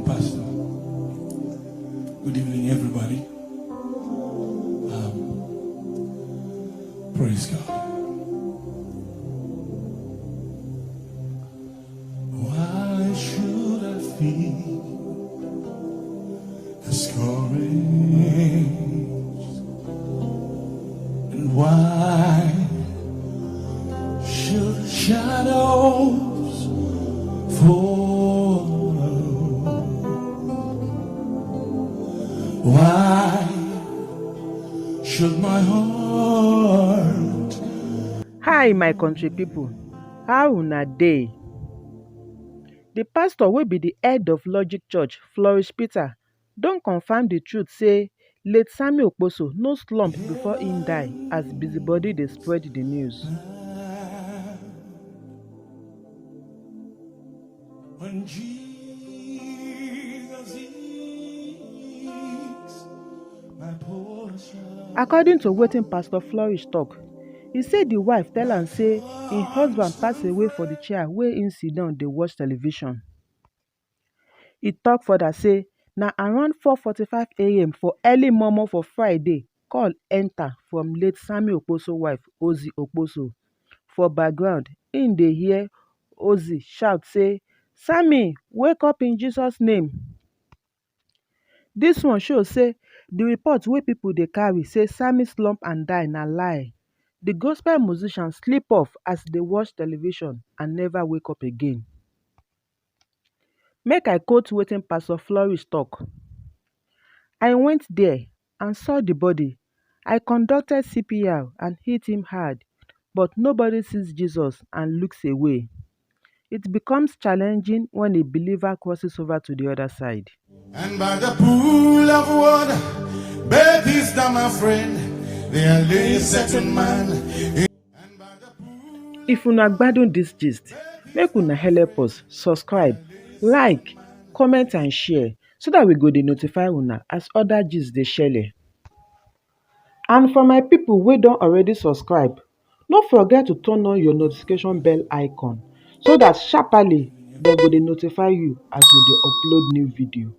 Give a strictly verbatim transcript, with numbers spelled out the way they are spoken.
Pastor. Good evening, everybody. Um, praise God. Why should I feel discouraged? And why should shadows fall? Why should my heart? Hi, my country people. How una dey? The pastor wey be the head of Logic Church, Flourish Peter, don confirm the truth say late Sammy Okposo no slump before im die, as busybody dey spread the news. When Jesus is my portion. According to wetin Pastor Flourish talk, he say the wife tell am say im husband pass away for the chair wey im sit down dey watch television. He talk further say na around four forty-five a m for early momo for Friday, call enter from late Sammy Okposo wife, Ozzy Okposo. For background, im dey hear Ozzy shout say, "Sammy, wake up in Jesus' name." This one show say the report wey people dey carry say Sammy slump and die na lie. The gospel musician sleep off as dey watch television and never wake up again. Make I quote wetin Pastor Flourish talk. "I went there and saw the body. I conducted C P R and hit him hard, but nobody sees Jesus and looks away. It becomes challenging when a believer crosses over to the other side." And by the pool of water, Bethesda, my friend, there lay a certain man. And by the pool If una gbadun this gist, make una help us subscribe, like, comment and share so that we go dey notify una as other gist dey shele. And for my people wey don already subscribe, no forget to turn on your notification bell icon so that sharply dem go dey notify you as we dey upload new video.